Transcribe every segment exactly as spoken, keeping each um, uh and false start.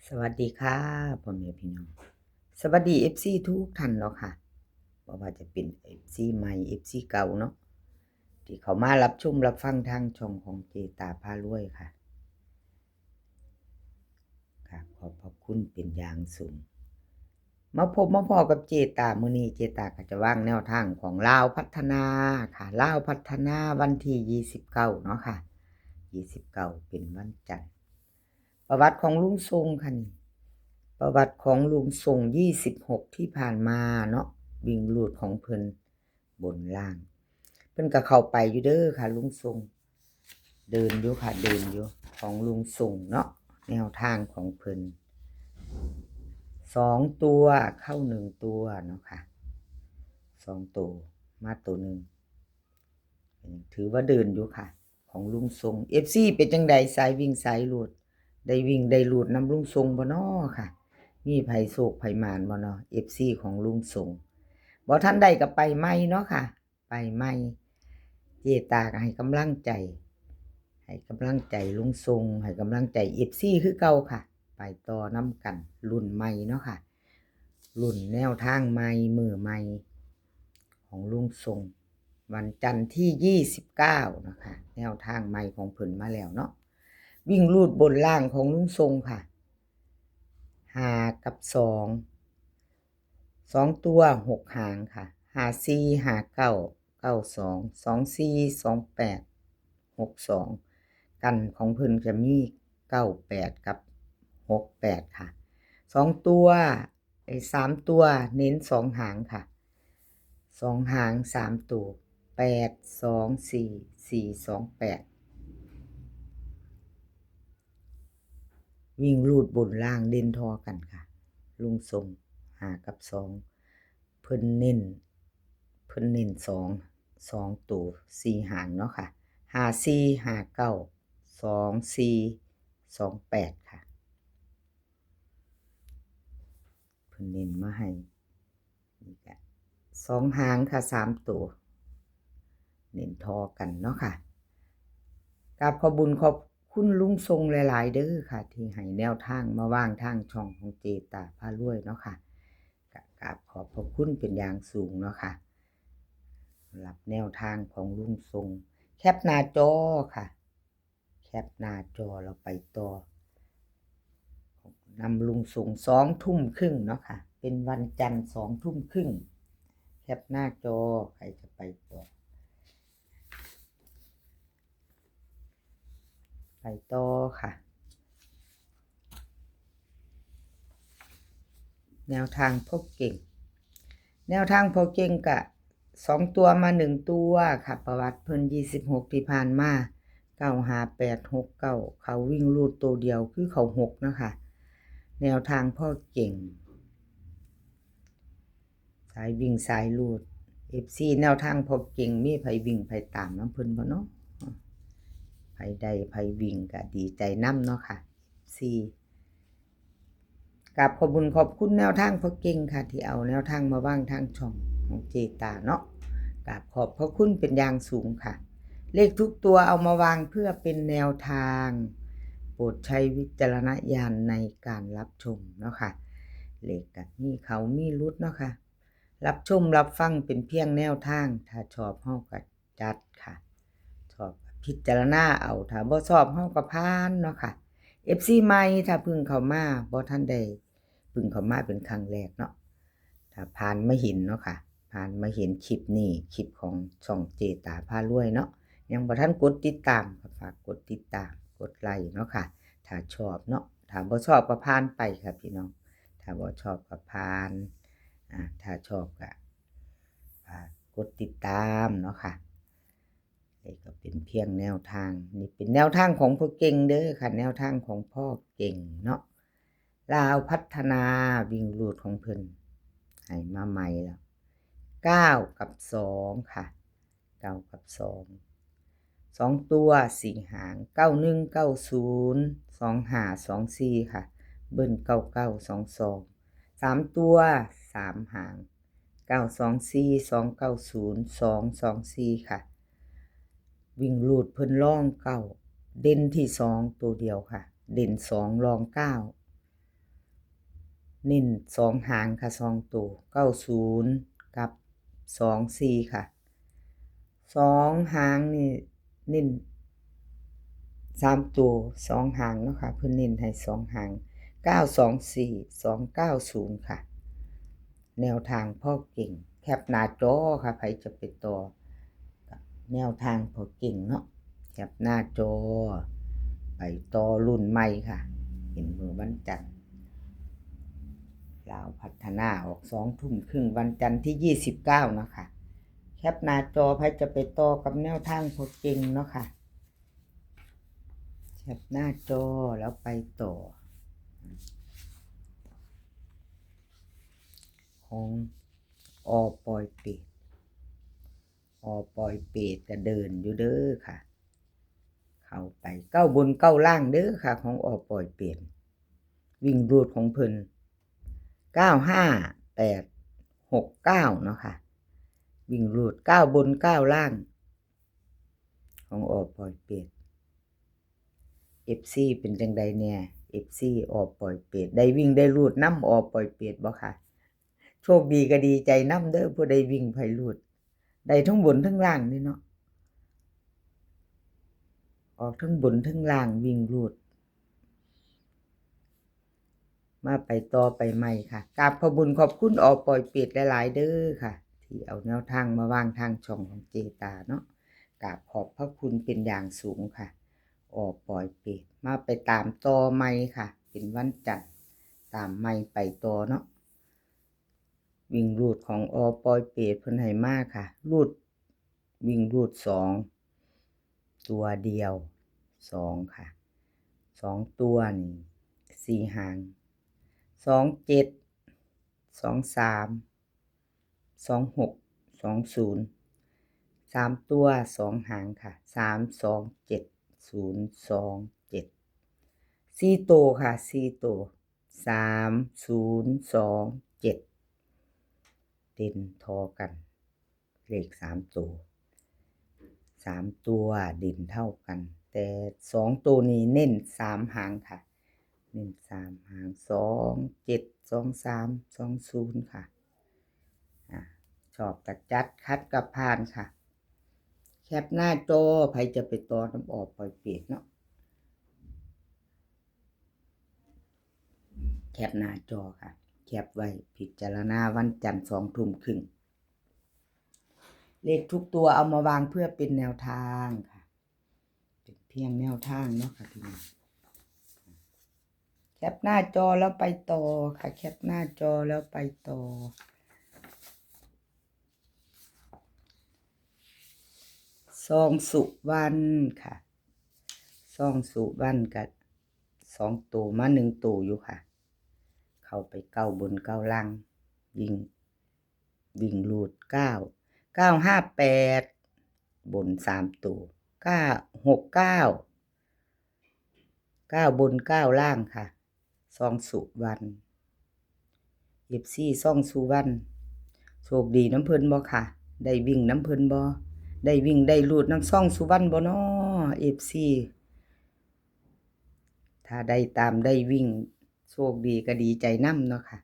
สวัสดีค่ะ พ่อแม่พี่น้อง สวัสดี เอฟซี ทุกท่านเนาะค่ะ บ่ว่าจะเป็น เอฟซี ใหม่ เอฟซี เก่าเนาะ ที่เข้ามารับชมรับฟังทางช่องของเจตาพารวยค่ะ ค่ะ ขอบพระคุณเป็นอย่างสูง มาพบมาพ้อกับเจตามื้อนี้ เจตาก็จะวางแนวทางของลาวพัฒนาค่ะ ลาวพัฒนาวันที่ยี่สิบเก้าเนาะค่ะ ยี่สิบเก้าเป็นวันจันทร์ ประวัติของลุงทรงค่ะนี่ ประวัติของลุงทรงยี่สิบหกที่ผ่านมาเนาะ วิ่งรูดของเพิ่นบนล่าง เพิ่นก็เข้าไปอยู่เด้อค่ะ ลุงทรง เดินอยู่ค่ะ เดินอยู่ ของลุงทรงเนาะ แนวทางของเพิ่น สองตัวเข้าหนึ่งตัวเนาะค่ะ สองตัวมาตัวหนึ่ง ถือว่าเดินอยู่ค่ะ ของลุงทรง เอฟซี เป็นจังใด สายวิ่งสายรูด ได้วิ่งได้รูดนำลุงทรงบ่น้อค่ะ มีไผโชคไผหมานบ่น้อ เอฟซี ของลุงทรง บ่ทันได้ก็ไปใหม่เนาะค่ะ ไปใหม่ เจตาก็ให้กำลังใจ ให้กำลังใจลุงทรง ให้กำลังใจ เอฟซี คือเก่าค่ะ ไปต่อนำกัน รุ่นใหม่เนาะค่ะ รุ่นแนวทางใหม่ มื้อใหม่ ของลุงทรง วันจันทร์ที่ยี่สิบเก้านะคะ แนวทางใหม่ของเพิ่นมาแล้วเนาะ วิ่งรูดบนล่างของลุงทรงค่ะ ห้า กับ สอง สองตัว หก หางค่ะ ห้าสี่ ห้าเก้า เก้าสอง สองสี่ สองแปด หกสอง กันของเพิ่นจะมี เก้าแปด กับ หกแปด ค่ะ สองตัว ไอ้ สามตัว เน้นสองหางค่ะ สองหาง สามตัว แปดสองสี่ สี่สองแปด วิ่งรูดบนล่างเด่นท่อกันค่ะ ลุงทรง ห้า กับ สอง เพิ่นเน้น เพิ่นเน้น สอง สองตัว สี่หางเนาะค่ะ ห้าสี่ ห้าเก้า สองสี่ สองแปด ค่ะ เพิ่นเน้นมาให้ นี่ก็ สองหางค่ะ สามตัว เน้นท่อกันเนาะค่ะ กราบขอบบุญขอบคุณลุงทรงหลายๆเด้อค่ะ ที่ให้แนวทางมาวางทางช่องของเจตาพารวยเนาะค่ะ ก็กราบขอบพระคุณเป็นอย่างสูงเนาะค่ะ สำหรับแนวทางของลุงทรง แคปหน้าจอค่ะ แคปหน้าจอเราไปต่อ นำลุงทรง สองทุ่มครึ่งเนาะค่ะ เป็นวันจันทร์ สองทุ่มครึ่ง แคปหน้าจอ ใครจะไปต่อ ไปต่อค่ะ แนวทางพ่อเก่ง แนวทางพ่อเก่งกะ สองตัวมาหนึ่งตัวค่ะ ประวัติเพิ่น ยี่สิบหกที่ผ่านมา เก้าห้าแปด หกเก้า เขาวิ่งรูดตัวเดียวคือเขาหกนะคะ แนวทางพ่อเก่ง สายวิ่งสายรูด เอฟซี แนวทางพ่อเก่ง มีไผวิ่งไผตามนำเพิ่นบ่เนาะ ไผได้ไผวิ่งก็ดีใจนำเนาะค่ะ เอฟซี กราบขอบบุญขอบคุณแนวทางพ่อเก่งค่ะ ที่เอาแนวทางมาวางทางช่องของเจตาเนาะ กราบขอบพระคุณเป็นอย่างสูงค่ะ เลขทุกตัวเอามาวางเพื่อเป็นแนวทาง โปรดใช้วิจารณญาณในการรับชมเนาะค่ะ เลขก็มีเขามีหลุดเนาะค่ะ รับชมรับฟังเป็นเพียงแนวทาง ถ้าชอบเฮาก็จัดค่ะ ชอบก็พิจารณาเอา ถ้าบ่ชอบเฮาก็ผ่านเนาะค่ะ เอฟซี ใหม่ ถ้าเพิ่งเข้ามา บ่ทันได้เพิ่งเข้ามาเป็นครั้งแรกเนาะ ถ้าผ่านมาเห็นเนาะค่ะ ผ่านมาเห็นคลิปนี้ คลิปของช่องเจตาพารวยเนาะ ยังบ่ทันกดติดตามก็ฝากกดติดตาม กดไลค์เนาะค่ะ ถ้าชอบเนาะ ถ้าบ่ชอบก็ผ่านไปค่ะพี่น้อง ถ้าบ่ชอบก็ผ่าน อ่า ถ้าชอบก็ฝากกดติดตามเนาะค่ะ นี่ก็เป็นเพียงแนวทาง นี่เป็นแนวทางของพ่อเก่งเด้อค่ะ แนวทางของพ่อเก่งเนาะ ลาวพัฒนา วิ่งรูดของเพิ่น ให้มาใหม่แล้ว เก้า กับ สอง ค่ะ เก้า กับ สอง สองตัว สี่ หาง เก้าหนึ่ง เก้าศูนย์ สองห้า สองสี่ ค่ะ เบิ้ล เก้าเก้า สองสอง สามตัว สาม หาง เก้าสองสี่ สองเก้าศูนย์ สองสองสี่ ค่ะ วิ่งรูดเพิ่นรองเก้า เด่นที่สองตัวเดียวค่ะ เด่นสองรองเก้า เน้นสองหางค่ะ สองตัว เก้าศูนย์ กับ สองสี่ ค่ะ สองหางนี่เน้น สามตัว สองหางเนาะค่ะ เพิ่นเน้นให้สองหาง เก้าสองสี่ สองเก้าศูนย์ ค่ะ แนวทางพ่อเก่ง แคปหน้าจอค่ะ ไผจะไปต่อกับแนวทางพ่อเก่งเนาะ แคปหน้าจอ ไปต่อรุ่นใหม่ค่ะ เป็นมื้อวันจันทร์ ลาวพัฒนาออกสองทุ่มครึ่งวันจันทร์ที่ยี่สิบเก้าเนาะค่ะ แคปหน้าจอ ไผจะไปต่อกับแนวทางพ่อเก่งเนาะค่ะ แคปหน้าจอแล้วไปต่อ ของ อ.ปอยเปต อ.ปอยเปตก็เด่นอยู่เด้อค่ะ เข้าไปเก้าบนเก้าล่างเด้อค่ะ ของ อ.ปอยเปต วิ่งรูดของเพิ่น เก้าห้าแปดหกเก้า เนาะค่ะ วิ่งรูดเก้าบนเก้าล่าง ของ อ.ปอยเปต เอฟซี เป็นจั่งใดแน่ เอฟซี อ.ปอยเปต ได้วิ่งได้รูดนำ อ.ปอยเปต บ่คะ โชคดีก็ดีใจนำเด้อ ผู้ใดวิ่งไผรูด ได้ทั้งบนทั้งล่างนี่เนาะ ออกทั้งบนทั้งล่างวิ่งรูด มาไปต่อไปใหม่ค่ะ กราบขอบบุญขอบคุณ อ.ปอยเปต หลายๆเด้อค่ะ ที่เอาแนวทางมาวางทางช่องของเจตาเนาะ กราบขอบพระคุณเป็นอย่างสูงค่ะ อ.ปอยเปต มาไปตามต่อใหม่ค่ะ เป็นวันจันทร์ ตามใหม่ไปต่อเนาะ วิ่งรูดของ อ.ปอยเปต เพิ่นให้มาค่ะ รูด วิ่งรูดสอง ตัวเดียว สอง ค่ะ สองตัวนี่ สี่หาง สองเจ็ด สองสาม สองหก สองศูนย์ สามตัว สองหางค่ะ สามสองเจ็ด ศูนย์สองเจ็ด สี่ตัวค่ะ สี่ตัว สามศูนย์สองเจ็ด เด่นทอกัน เลขสามตัว สามตัวเด่นเท่ากัน แต่สองตัวนี้เน้นสามหางค่ะ เน้นสามหาง สองเจ็ด สองสาม สองศูนย์ ค่ะ อ่า ชอบกะจัด ขัดกะผ่านค่ะ แคปหน้าจอ ไผจะไปต่อนำ อ.ปอยเปต เนาะ แคปหน้าจอค่ะ แคปไว้พิจารณาวันจันทร์สองทุ่มครึ่ง เลขทุกตัวเอามาวางเพื่อเป็นแนวทางค่ะ เป็นเพียงแนวทางเนาะค่ะพี่น้อง แคปหน้าจอแล้วไปต่อค่ะ แคปหน้าจอแล้วไปต่อ ซองสุวรรณค่ะ ซองสุวรรณกะสองตัวมาหนึ่งตัวอยู่ค่ะ เข้าไปเก้าบนเก้าล่าง วิ่ง วิ่งรูดเก้า เก้าห้าแปด บนสามตัว เก้าหกเก้า เก้าบนเก้าล่างค่ะ ซองสุวรรณ เอฟซี ซองสุวรรณ โชคดีนำเพิ่นบ่ค่ะ ได้วิ่งนำเพิ่นบ่ ได้วิ่งได้รูดนำซองสุวรรณบ่น้อ เอฟซี ถ้าได้ตามได้วิ่ง โชคดีก็ดีใจนำเนาะค่ะ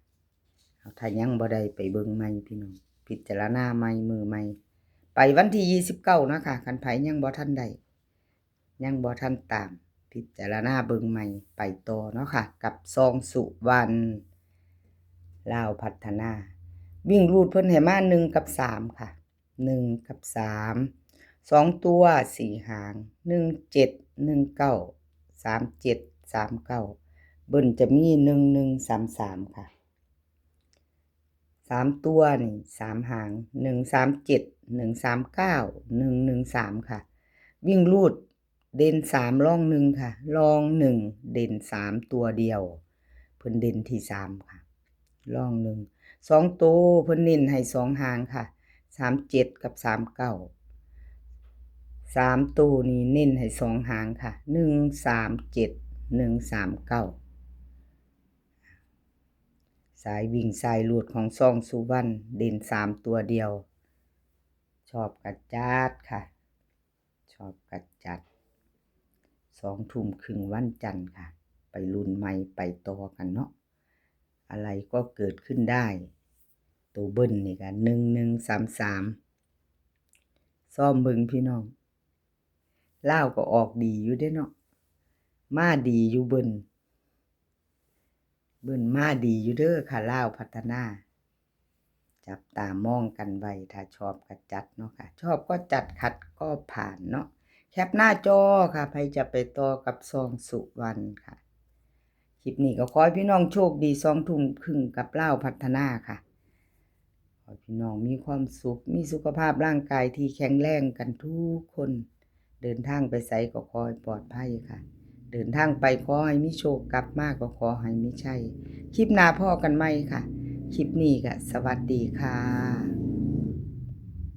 เอา ถ้ายังบ่ได้ไปเบิ่งใหม่พี่น้อง พิจารณาใหม่มื้อใหม่ ไปวันที่ยี่สิบเก้าเนาะค่ะ คันไผยังบ่ทันได้ ยังบ่ทันตาม พิจารณาเบิ่งใหม่ ไปต่อเนาะค่ะ กับซองสุวรรณ ลาวพัฒนา วิ่งรูดเพิ่นให้มาหนึ่งกับสามค่ะ หนึ่งกับสาม สองตัวสี่หาง หนึ่งเจ็ด หนึ่งเก้า สามเจ็ด สามเก้า เบิ้ลจะมีหนึ่งหนึ่ง สามสาม ค่ะ สามตัวนี่สามหาง หนึ่งสามเจ็ด หนึ่งสามเก้า หนึ่งหนึ่งสาม ค่ะ วิ่งรูด เด่นสาม รองหนึ่งค่ะ รองหนึ่ง เด่นสาม ตัวเดียว เพิ่นเด่นที่สามค่ะ รองหนึ่ง สองตัวเพิ่นเน้นให้สองหางค่ะ สามเจ็ด กับ สามเก้า สามตัวนี่เน้นให้สองหางค่ะ หนึ่งสามเจ็ด หนึ่งสามเก้า สายวิ่งสายรูดของซองสุวรรณ เด่นสาม ตัวเดียว ชอบกะจัดค่ะ ชอบกะจัด สองทุ่มครึ่งวันจันทร์ค่ะ ไปลุ้นใหม่ไปต่อกันเนาะ อะไรก็เกิดขึ้นได้ ตัวเบิ้ลนี่ก็หนึ่งหนึ่งสามสาม ซ่อมเบิ่งพี่น้อง ลาวก็ออกดีอยู่เด้เนาะ มาดีอยู่เบิ้ล เบิ้ลมาดีอยู่เด้อค่ะ ลาวพัฒนา จับตามองกันไว้ ถ้าชอบก็จัดเนาะค่ะ ชอบก็จัด ขัดก็ผ่านเนาะ แคปหน้าจอค่ะ ใครจะไปต่อกับซองสุวรรณค่ะ คลิปนี้ก็ขอให้พี่น้องโชคดี สองทุ่มครึ่งกับลาวพัฒนาค่ะ ขอให้พี่น้องมีความสุข มีสุขภาพร่างกายที่แข็งแรงกันทุกคน เดินทางไปไสก็ขอให้ปลอดภัยค่ะ เดินทางไปขอให้มีโชค กลับมาก็ขอให้มีชัย คลิปหน้าพ้อกันใหม่ค่ะ คลิปนี้ก็สวัสดีค่ะ